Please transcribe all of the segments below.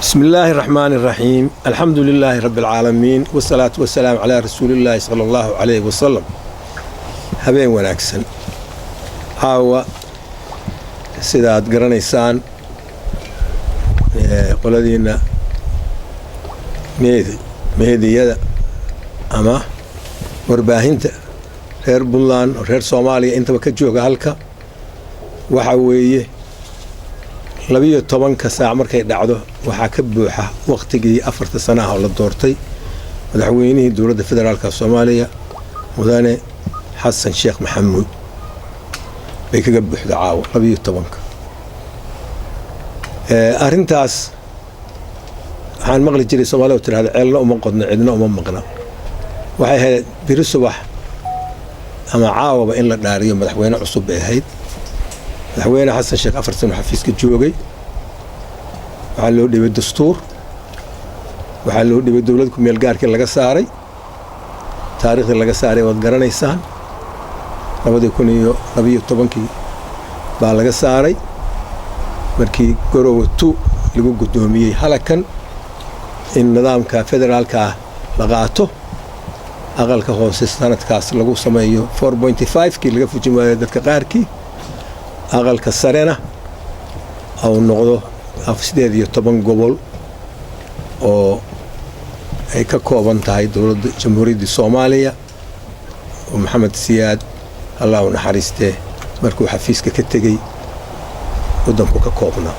بسم الله الرحمن الرحيم، الحمد لله رب العالمين، والصلاة والسلام على رسول الله صلى الله عليه وسلم. Habeen wanaagsan. Caawa, sidaad garanaysaan, qoladiina meediyada ama warbaahinta reer Puntland oo reer Soomaaliya intaba ka jooga halka, waxa weeye 12-ka saac markay dhacdo waxaa ka buuxa waqtigii 4-ta sanaha oo la doortay madaxweynihii Dowladda Federaalka Soomaaliya, Mudane Xasan Sheekh Maxamuud, bay kaga buuxda caawa 12-ka. Arrintaas waxaan maqli jiray Soomaalida oo tirahda "Ceelna uma qodno, cidna uma maqna." Waxay ahayd biri subax ama caawaba in la dhaariyo madaxweyne cusub bay ahayd. Madaxweyne Xasan Sheekh 4 sano xafiiska joogay. Waxaa loo dhibay dastuur, waxaa loo dhibay dowlad ku meel gaarkii laga saaray. Taariikhdii laga saaray waad garanaysaan, 2012-kii baa laga saaray markii Garowe 2 lagu guddoomiyey halakan in nidaamka federaalka la qaato, aqalka hoose sanadkaas lagu sameeyo 4.5-kii laga fujin waayo dadka qaarkii, aqalka sarena uu noqdo 18 gobol oo ay ka kooban tahay dowladda Jamhuuriyadda Soomaaliya oo Maxamed Siyaad, Allah u naxariistee, markuu xafiiska ka tegey waddanku ka koobnaa.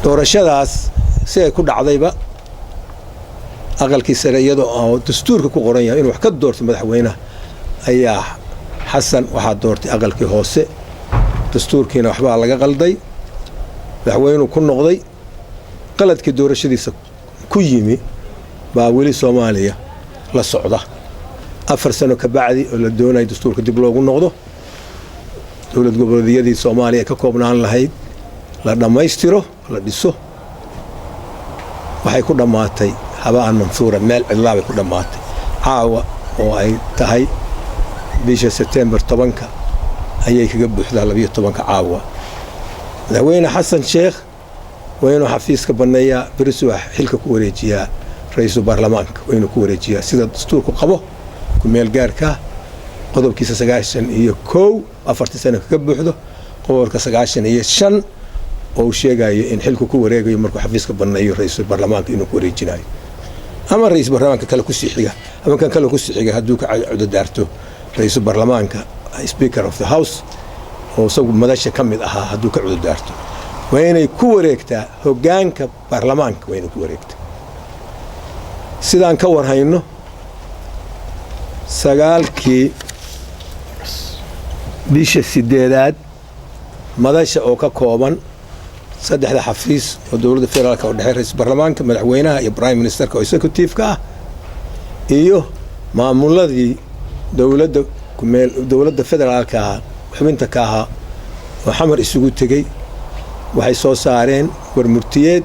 Doorashadaas si ay ku dhacdayba, aqalkii sare iyadoo oo dastuurka ku qoran yahay inuu wax ka doorto madaxweynaha ayaa Xasan waxaa doortay aqalkii hoose. Dastuurkiina waxbaa laga qalday, madaxweynuu ku noqday. Qaladkii doorashadiisa ku yimi baa weli Soomaaliya la socda 4 sano ka bacdi oo la doonayo dastuurka dib loogu noqdo, dowlad goboleedyadii Soomaaliya ka koobnaan lahayd la dhammaystiro, la dhiso. Waxay ku dhammaatay habaan mansuura, meel cidlaabay ku dhammaatay. Caawa oo ay tahay bisha Sebtembar 10-ka ayay kaga buuxdaa 12-ka caawa. Madaxweyne Xasan Sheekh waa inuu xafiiska banneeyaa, beri subax xilka ku wareejiyaa ra-iisul baarlamaanka, waa inuu ku wareejiyaa sida dastuurku qabo ku-meel gaarka, qodobkiisa 91, 4-tii sano kaga buuxdo, qodobka 95 oo uu sheegayo in xilku ku wareegayo markuu xafiiska banneeyo ra-iisul baarlamaanka inuu ku wareejinayo, ama ra-iisul baarlamaanka kale kusii xiga ama kan kale kusii xiga hadduu ka cudurdaarto ra-iisul baarlamaanka, Speaker of the House oo isagu madasha ka mid ahaa hadduu ka cudurdaarto, waa inay ku wareegtaa hoggaanka baarlamaanka, waa inay ku wareegtaa. Sidaan ka warhayno, 9-kii bisha sideedaad madasha oo ka kooban saddexda xafiis oo dowladda federaalka oo dhexe, ra-iisul baarlamaanka, madaxweynaha iyo prime ministerka oo executive-ka ah, iyo maamuladii dowladda kumeel dowladda federaalka ah xubinta ka ahaa oo Xamar isugu tegey, waxay soo saareen warmurtiyeed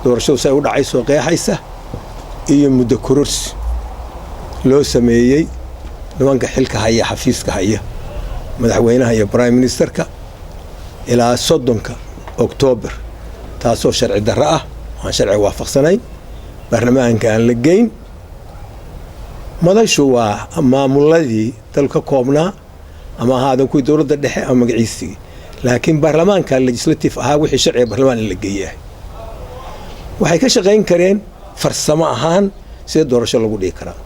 doorashadu say u dhacay soo qeexaysa iyo muddo kororsi loo sameeyey nimanka xilka haya, xafiiska haya, madaxweynaha iyo prime ministerka, ilaa 30-ka Oktoobar, taasoo sharci darro ah, aan sharci waafaqsanayn, baarlamaanka aan la geyn. Madashu waa maamuladii dal ka koobnaa, ama ahaadan kuwii dowladda dhexe ama magaciisigii, laakiin baarlamaanka legislative ahaa, wixii sharciga baarlamaan in la geeyahay. Waxay ka shaqayn kareen farsamo ahaan sidee doorasho lagu dhigi karaa,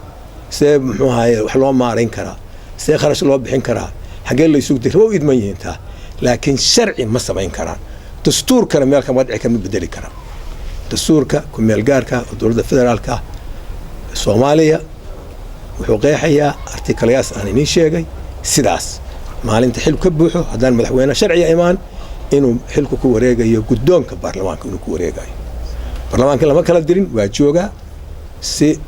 sidee muxuu ahaye wax loo maarayn karaa, sidee kharash loo bixin karaa, xaggee la isugu diri, waa u idman yihiin taa, laakiin sharci ma samayn karaan. Dastuurkana meel kama dhici kama bedeli karaan. Dastuurka ku-meel gaarka oo dowladda federaalka ah Soomaaliya wuxuu qeexayaa artikalayaas aan iniin sheegay sidaas: maalinta xilku ka buuxo, haddaan madaxweyne sharciga imaan, inuu xilku ku wareegayo guddoonka baarlamaanka inuu ku wareegayo. Baarlamaanka lama kala dirin, waa joogaa. Si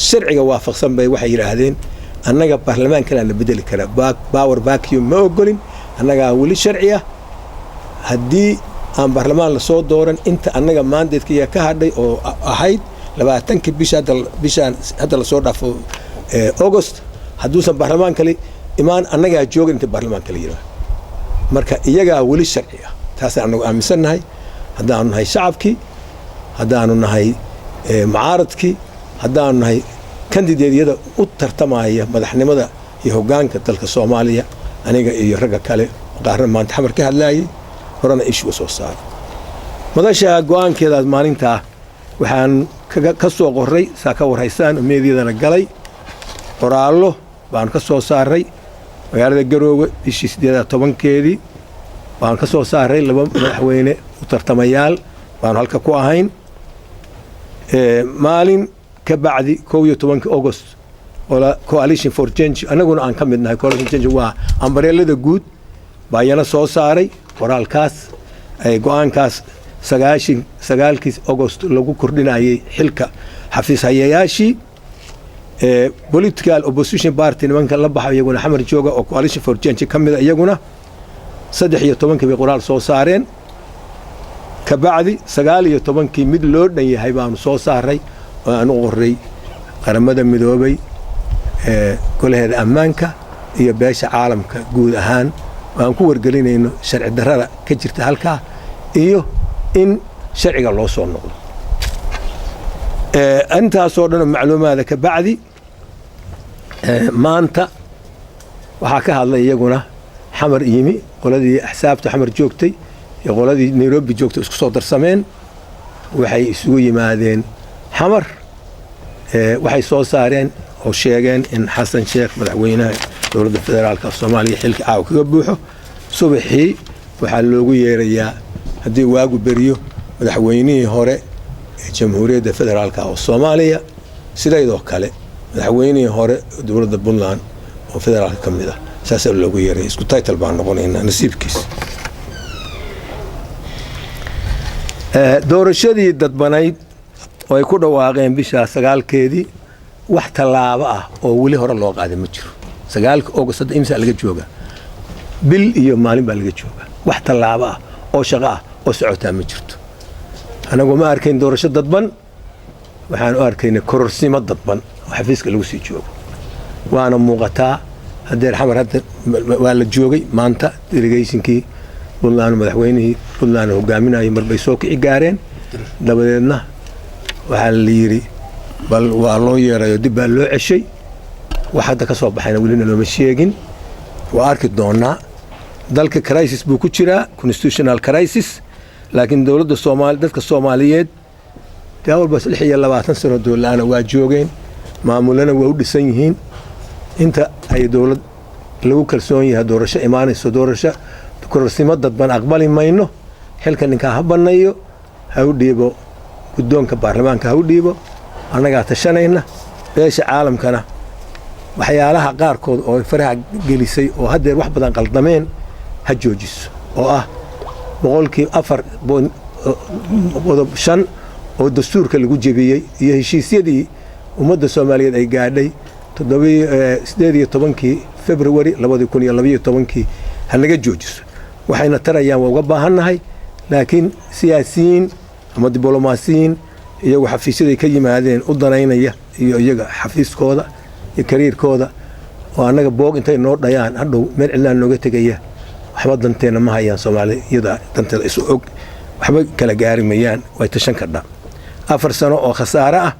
sharciga waafaqsan bay waxay yidhaahdeen: "Annaga baarlamaankanaa la bedeli karaa, power vacuum ma ogolin, annagaa weli sharci ah. Haddii aan baarlamaan lasoo dooran, inta annaga mandate-kaiya ka hadhay oo ahayd 20-kii bisha hadda, bishaan hadda lasoo dhaafo, August, hadduusan baarlamaan kale imaan, annagaa joogan inta baarlamaan kale yidhaah." Marka iyagaa weli sharci ah, taasaan annagu aaminsannahay. Haddaanu nahay shacabkii, haddaanu nahay mucaaradkii, haddaanu nahay kandideedyada u tartamaya madaxnimada iyo hoggaanka dalka Soomaaliya, aniga iyo ragga kale qaarna maanta Xamar ka hadlaayay, horena issue soo saaray. Madasha go-aankeedaas maalintaa waxaan ka soo qoray, saa ka warhaysaan, meediyadana galay, qoraallo baanu ka soo saaray magaalada Garoowe bishii 18-keedii baanu ka soo saaray. Laba madaxweyne u tartamayaal baanu halka ku ahayn. Maalin ka bacdi, 11-ka August, Coalition for Change, annaguna aan ka mid nahay, Coalition Change waa umbrellada guud, baa iyana soo saaray qoraalkaas, go-aankaas 9-kii August lagu kordhinayay xilka xafiis hayayaashii. Political opposition party nimanka la baxa, iyaguna Xamar jooga oo Coalition for Change ka mida, iyaguna 13-kii bay qoraal soo saareen. Kabacdi 19-kii mid loo dhan yahay baanu soo saaray oo aan u qoray Qaramada Midoobay, Golaheeda Ammaanka iyo beesha caalamka guud ahaan, aan ku wargelinayno sharci darrada ka jirta halkaa iyo in sharciga loo soo noqdo. Intaasoo dhan oo macluumaada ka bacdi, maanta waxaa ka hadlay iyaguna Xamar yimi qoladii axsaabta Xamar joogtay iyo qoladii Nairobi joogtay, isku soo darsameen, waxay isugu yimaadeen Xamar. Waxay soo saareen oo sheegeen in Xasan Sheekh, madaxweynaha dowladda federaalka Soomaaliya, xilka caawa kaga buuxo. Subaxii waxaa loogu yeerayaa, haddii waagu beriyo, madaxweynihii hore ee Jamhuuriyadda Federaalka oo Soomaaliya, sidaydoo kale madaxweynihii hore dowladda Puntland oo federaalka ka mid ah, saasaa loogu yeeraya. Isku title baan noqonaynaa nasiibkiis. Doorashadii dadbanayd oo ay ku dhawaaqeen bishaa 9-keedii, wax tallaabo ah oo weli hore loo qaaday ma jiro. 9-ka August hadda imsaa laga joogaa? Bil iyo maalin baa laga joogaa. Wax tallaabo ah oo shaqo ah oo socotaa ma jirto. Anagu ma arkayn doorasho dadban, waxaan u arkaynay kororsimo dadban oo xafiiska lagu sii joogo, waana muuqataa. Hadeer Xamar hadda waa la joogay maanta, delegationkii Puntland, madaxweynihii Puntland hogaaminayay, marbay soo kici gaareen. Dabadeedna waxaa la yidhi bal waa loo yeerayo, dib baa loo ceshay. Wax hadda ka soo baxayna welina looma sheegin, waa arki doonaa. Dalka crisis buu ku jiraa, constitutional crisis, laakiin dowladda Soomaali, dadka Soomaaliyeed dee walba 26 sano dowladla-aana waa joogeen, maamulana waa u dhisan yihiin. Inta ay dowlad lagu kalsoon yahay doorasho imaanayso, doorasho kororsimo dadban aqbali mayno. Xilka ninkaa ha bannayo, ha u dhiibo guddoonka baarlamaanka, ha u dhiibo, annagaa tashanayna. Beesha caalamkana waxyaalaha qaarkood oo faraha gelisay oo haddeer wax badan qaldameen ha joojiso, oo ah 4.5% oo dastuurka lagu jebiyey iyo heshiisyadii ummadda Soomaaliyeed ay gaadhay 18-kii February 2012-kii, ha naga joojiso. Waxayna tarayaan waa uga baahannahay, laakiin siyaasiyiin ama diblomaasiyiin iyagu xafiisyaday ka yimaadeen u danaynaya iyo iyaga xafiiskooda iyo careerkooda oo annaga boog intay noo dhayaan hadhow meel cidlaan nooga tegaya, waxba danteenna ma hayaan. Soomaali iyada danteeda isu og, waxba kala gaari mayaan, way tashan kardha. 4 sano oo khasaare ah,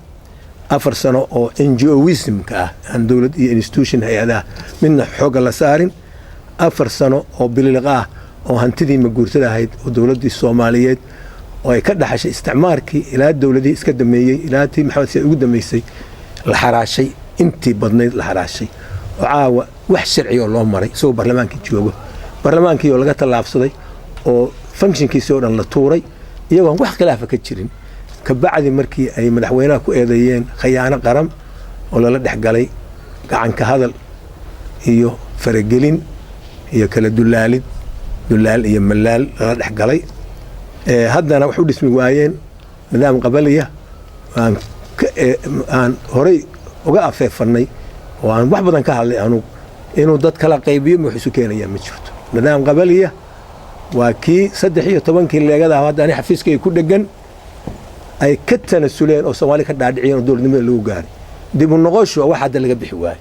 4 sano oo NGOismka ah, aan dowlad iyo institution hay-adaha midna xoogga la saarin, 4 sano oo bililiq ah oo hantidii maguurtada ahayd oo dowladdii Soomaaliyeed oo ay ka dhaxashay isticmaarkii ilaa dowladihii iska dameeyey ilaa tii Maxamed Siyaad ugu dambeysay la xaraashay, intii badnayd la xaraashay, oo caawa wax sharci oo loo maray isagoo baarlamaankii joogo, baarlamaankii oo laga tallaabsaday oo functionkiisii oo dhan la tuuray, iyagoon wax khilaafa ka jirin, kabacdi markii ay madaxweynaha ku eedeeyeen khayaano qaran oo lala dhex galay gacanka hadal iyo faragelin iyo kala dulaalid, dulaal iyo malaal lala dhex galay. Haddana wax u dhismi waayeen nidaam qabaliya aan horay uga afeefannay oo aan wax badan ka hadlay anugu inuu dad kala qaybiyo. Ma wax isu keenayaa ma jirto. Nidaam qabaliya waa kii 13-kii leegada hadda ani xafiiskayga ku dhegan ay ka tanasuleen oo Soomaali ka dhaadhiciyeen oo dowladnimada lagu gaaray. Dib u noqoshu wax hadda laga bixi waayo.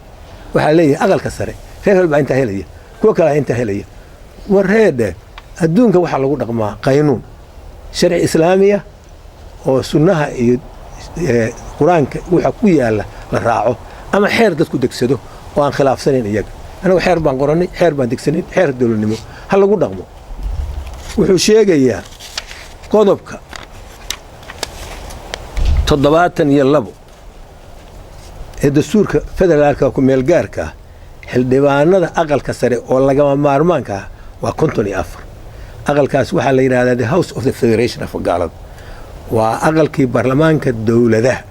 Waxaa leeyahay aqalka sare reer hebel baa intaa helaya, kuwa kale intaa helaya. Wareedhe, adduunka waxaa lagu dhaqmaa qaynuun. Sharci Islaamiya oo sunnaha iyo Qur-aanka waxa ku yaalla la raaco, ama xeer dadku degsado oo aan khilaafsanayn iyaga. Anagu xeer baan qorannay, xeer baan degsanayn, xeer dowladnimo ha lagu dhaqmo. Wuxuu sheegayaa qodobka 72 ee dastuurka federaalka ku-meelgaarka ah, xildhibaanada aqalka sare oo lagama maarmaanka ah waa 54. Aqalkaas waxaa la yidhahdaa the House of the Federation of gaalada. Waa aqalkii baarlamaanka dowladaha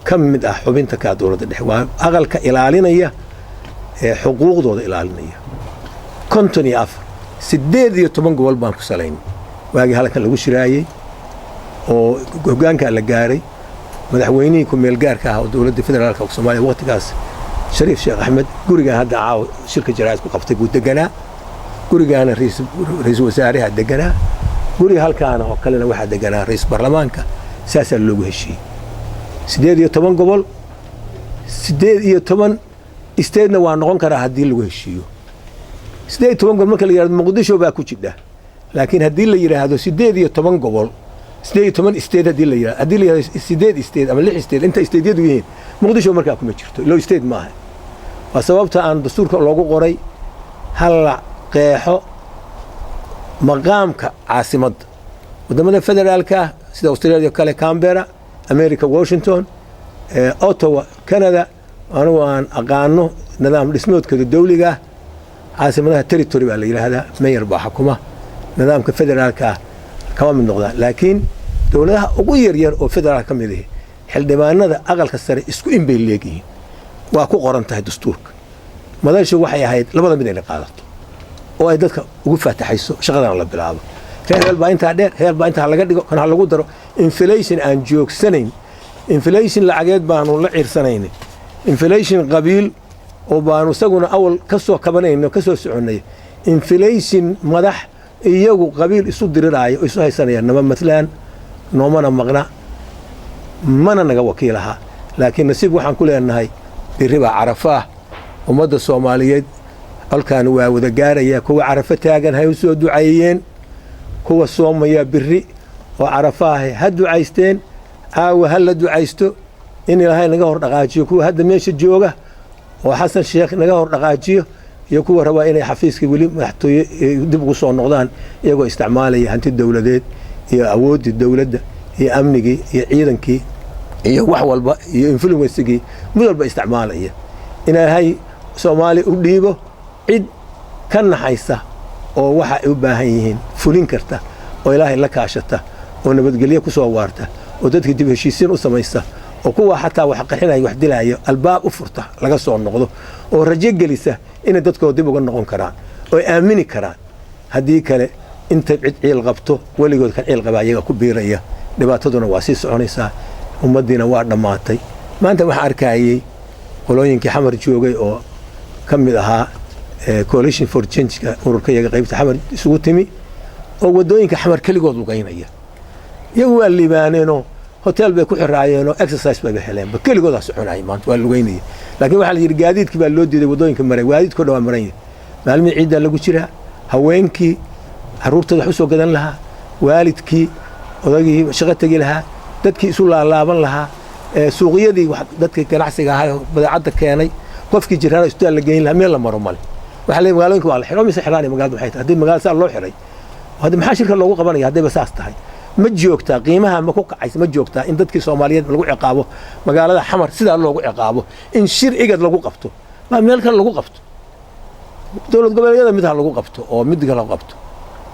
ka mid ah, xubinta kaa dowladda dhexe. Waa aqalka ilaalinaya ee xuquuqdooda ilaalinaya. 54, 18 gobol baan ku salayn waagii halkan lagu shiraayey oo hoggaankaa la gaaray. Madaxweynihii ku-meelgaarka ah oo dowladda federaalka Soomaaliya waqtigaas, Shariif Sheekh Axmed, gurigaan hadda caawa shirka jaraa'id ku qabtay buu deganaa. Gurigaana ra-iisul wasaaraha deganaa. Guriga halkaana oo kalena waxaa deganaa ra-iisul baarlamaanka. Saasaa loogu heshiiyey. 18 gobol, 18 state-na waa noqon karaa haddii lagu heshiiyo. 18 gobol marka la yidhahdo, Muqdisho baa ku jidha. Laakiin haddii la yidhaahdo 18 gobol, 18 state haddii la yidhahdo, haddii la yidhahdo sideed state ama lix state, inta state-yadu yihiin, Muqdisho markaa kuma jirto, low state maaha. Waa sababta aan dastuurka loogu qoray ha la qeexo maqaamka caasimadda. Waddamada federaalka ah sida Australia kale, Canberra, America Washington, Ottawa Canada, anigu aan aqaano nidaam dhismoodkooda dawliga ah, caasimadaha territory baa la yidhaahdaa, mayor baa xukuma, nidaamka federaalka ah kama mid noqdaan. Laakiin dowladaha ugu yaryar oo federaal ka mid ihi, xildhibaanada aqalka sare isku in bay leegyihiin, waa ku qoran tahay dastuurka. Madashu waxay ahayd labada mid inay qaadato oo ay dadka ugu faataxayso, shaqadana la bilaabo. Reer heel baa intaa dheer, heel baa intaa laga dhigo, kan ha lagu daro. Inflation aan joogsanayn, inflation lacageed baanu la ciirsanayn, inflation qabiil oo baanu isaguna awal ka soo kabanayno, ka soo soconnay, inflation madax iyagu qabiil isu diriraayo oo isu haysanaya nama matlaan, noomana maqna, mana naga wakiilaha. Laakiin nasiib waxaan ku leenahay berri baa Carafaah. Ummadda Soomaaliyeed colkaan waa wada gaarayaa. Kuwa Carafo taagan hay u soo ducaeyeen, kuwa soomaya biri oo Carafaahay ha ducaysteen, caawa ha la ducaysto in Ilaahay naga hor dhaqaajiyo kuwa hadda meesha jooga oo Xasan Sheekh naga hor dhaqaajiyo, iyo kuwa rabaa inay xafiiska weli madaxtooye dib ugu soo noqdaan iyagoo isticmaalaya hanti dowladeed iyo awooddii dowladda iyo amnigii iyo ciidankii iyo wax walba iyo influence-gii mid walba isticmaalaya. Ilaahay Soomaaliya u dhiibo cid ka naxaysa oo waxa ay u baahan yihiin fulin karta, oo Ilaahay la kaashata, oo nabadgelyo ku soo waarta, oo dadka dib heshiisiin u samaysa, oo kuwa xataa wax qaxinaya, wax dilaayo albaab u furta laga soo noqdo, oo rajo gelisa inay dadkooda dib uga noqon karaan oo ay aamini karaan. Haddii kale, inta cid ciil qabto weligood kan ciil qabaa iyaga ku biiraya, dhibaataduna waa sii soconaysaa, ummaddiina waa dhammaatay. Maanta waxaan arkayey qolooyinkii Xamar joogay oo ka mid ahaa Coalition for Change-ka, ururka iyaga qaybta Xamar isugu timi, oo waddooyinka Xamar keligood lugaynaya. Iyagu waa liibaaneenoo hotel bay ku xiraayeenoo exercise bayba heleenba, keligoodaa soconaya, maanta waa lugaynaya. Laakiin waxaa la yidhi gaadiidkii baa loo diiday waddooyinka maray. Gaadiidkoo dhan waa maran yahay. Maalmihii ciiddaa lagu jiraa. Haweenkii carruurtooda wax u soo gadan lahaa, waalidkii, odagii shaqo tegi lahaa, dadkii isu laalaaban lahaa, suuqyadii, dadkii ganacsiga ahaa badeecadda keenay, qofkii jiraana isbitaal la geyn lahaa, meel la maro male. Waxaa leeyahay magaalooyinka waa la xiro mise xiraanay magaalada. Maxay tahay haddii magaalada saa loo xiray? Hadda maxaa shirka loogu qabanaya haddayba saas tahay? Ma joogtaa? Qiimaha ma ku kacaysa? Ma joogtaa in dadkii Soomaaliyeed lagu ciqaabo magaalada Xamar, sidaa loogu ciqaabo in shir IGAD lagu qabto? Ma meel kale lagu qabto, dowlad goboleedyada mid ha lagu qabto oo mid kale lagu qabto.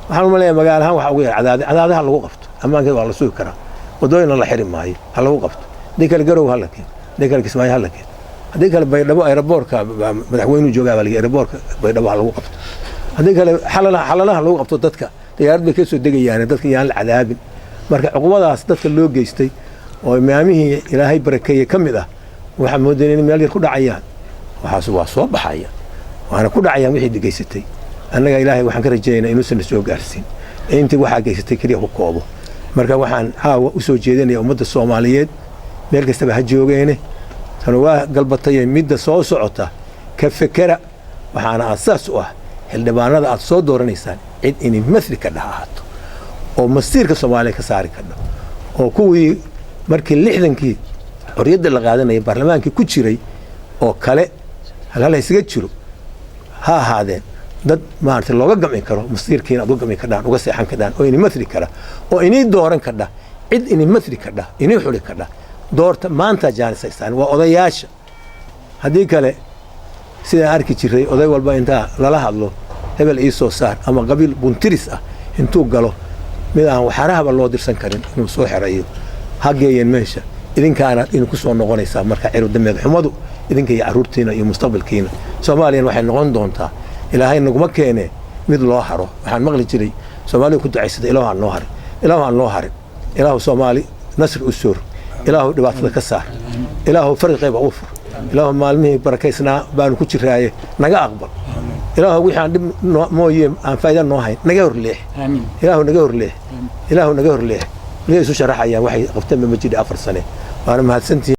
Waxaan u maleeyaa magaala ahaan waxa ugu yar Cadaade. Cadaadaha lagu qabto, ammaankeeda waa la sugi karaa, waddooyinna la xiri maayo, ha lagu qabto. Haddii kale Garow ha la keeno, haddii kale Kismaayo ha la keeno, haddii kale Baydhabo aeroboorka madaxweynuhu joogaa baa la aeroboorka Baydhabo ha lagu qabto, haddii kale Xalanaha, Xalanaha lagu qabto. Dadka diyaarad bay ka soo degayaan, dadka yaan la cadaabin. Marka cuqubadaas dadka loo geystay oo imaamihii Ilaahay barakeeyey ka mid ah, waxaa moodeen inay meel yar ku dhacayaan. Waxaas waa soo baxaya, waana ku dhacayaan wixii geysatay. Annaga Ilaahay waxaan ka rajaynaa inuusan na soo gaarsiin ee intii waxaa geysatay keliya ku koobo. Marka waxaan caawa u soo jeedinaya ummadda Soomaaliyeed meel kastaba ha joogeene, tan waa galbatayee midda soo socota ka fekera. Waxaana asaas u ah xildhibaanada aad soo dooranaysaan cid inay masli ka dheh ahaato. Oo masiirka Soomaaliya ka saari kadha, oo kuwii markii 60-kii xorriyadda la qaadanaya baarlamaankii ku jiray oo kale halhal isaga jiro ha ahaadeen, dad maarata looga gamci karo, masiirkiina aad uga gamci kadhaan, uga seexan kadhaan, oo ini matli kara, oo inii dooran kadha, cid ini matli kadha, inii xuli kadha doorta. Maanta jaanis haystaan waa odayaasha. Haddii kale, sidaan arki jiray, oday walba intaa lala hadlo, "Hebel ii soo saar," ama qabiil buntiris ah intuu galo, mid aan waxarahaba loo dirsan karin inuu soo xerayo ha geeyeen meesha. Idinkaana idinku soo noqonaysaa marka cirudameed xumadu, idinka iyo carruurtiina iyo mustaqbalkiina. Soomaaliyana waxay noqon doontaa, Ilaahay naguma keene, mid loo haro. Waxaan maqli jiray Soomaaliya ku ducaysata, "Ilaahu aan noo harin, Ilaahu aan noo harin, Ilaahu Soomaali nasri u soor, Ilaahu dhibaatada ka saar, Ilaahu farqi qayba u fur, Ilaahu maalmihii barakaysnaa baanu ku jiraaye naga aqbal, Ilaahu wixii aan dhib mooye aan faa'iida noo hayn naga horleex, Ilaahu naga horleex, Ilaahu naga horleex." Miyay isu sharaxayaan? Waxay qabteen ma jidha 4 sane. Waana mahadsantihiin.